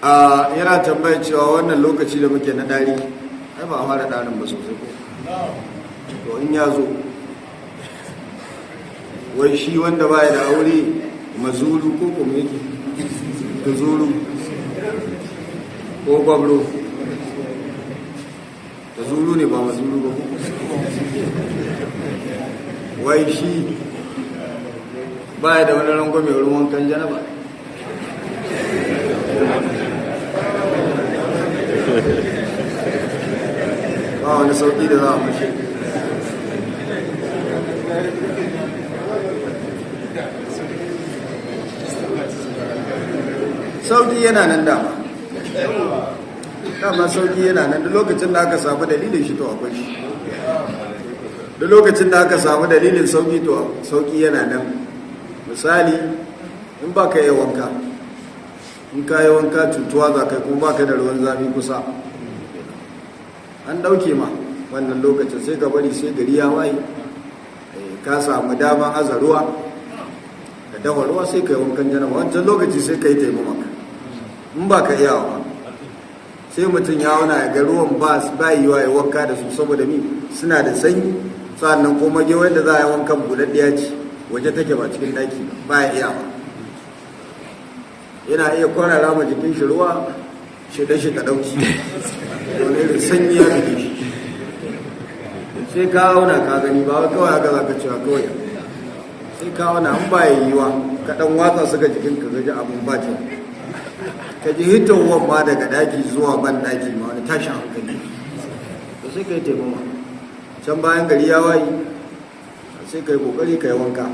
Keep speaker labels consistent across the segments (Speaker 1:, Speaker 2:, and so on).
Speaker 1: A yana tambayar cewa wannan lokaci da muke na dari, ai ba a fara darin ba sosai ko? To in ya zo, wai shi wanda baya da aure, mazuru ko kuma yake tuzuru ko gwabro, tuzuru ne ba mazuru ba ko? Wai shi baya da wani rangwame wurin wankan janaba? Ba wani sauki da za a mashi? Sauki yana nan dama. Dama sauki yana nan. Duk lokacin da aka samu dalilin shi, to akwai shi. Duk lokacin da aka samu dalilin sauki, to sauki yana nan. Misali, in ba ka yi wanka, in ka yi wanka cutuwa za ka yi, kuma ba ka da ruwan zafi kusa, an ɗauke ma wannan lokacin. Sai ka bari sai gari ya waye, ka samu daman aza ruwa, ka dafa ruwa, sai ka yi wankan janaba. Wancan lokaci sai ka yi taimama in ba ka iya ba. Sai mutum ya auna ya ga ruwan ba yiwa ya wanka da su, saboda mi? Suna da sanyi. Sannan kuma gewar da za a yi wankan buɗaɗɗiya ce, waje take, ba cikin ɗaki ba, ya iya ba. Yana iya kwarara ma jikin shi ruwa, shi da shi ta ɗauki wani irin sanyi ya bige shi. Sai ka auna ka gani, ba wai kawai haka za ka cewa kawai. Sai ka auna, an ba ya yiwa, ka ɗan watsa su ga jikin ka, gaji abun ba kyau, ka ji hitowar ma daga daki zuwa ban daki ma wani tashin hankali, to sai ka yi taimama. Can bayan gari ya wayi, sai ka yi kokari ka yi wanka.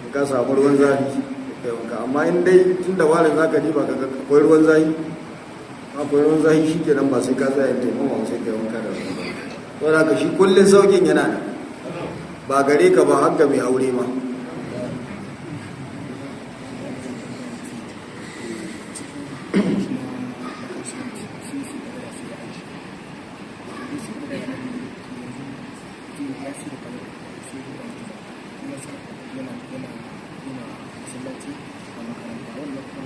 Speaker 1: In ka samu ruwan zafi, ka yi wanka. Amma in dai tun da warin za ka diba ka ga akwai ruwan zafi, akwai ruwan zafi, shi kenan, ba sai ka tsaya yin taimama, sai ka yi wanka da ruwan zafi. To da ka shi kullum saukin yana nan, ba gare ka ba, har ga mai aure ma.
Speaker 2: Yana masallaci a makaranta wannan.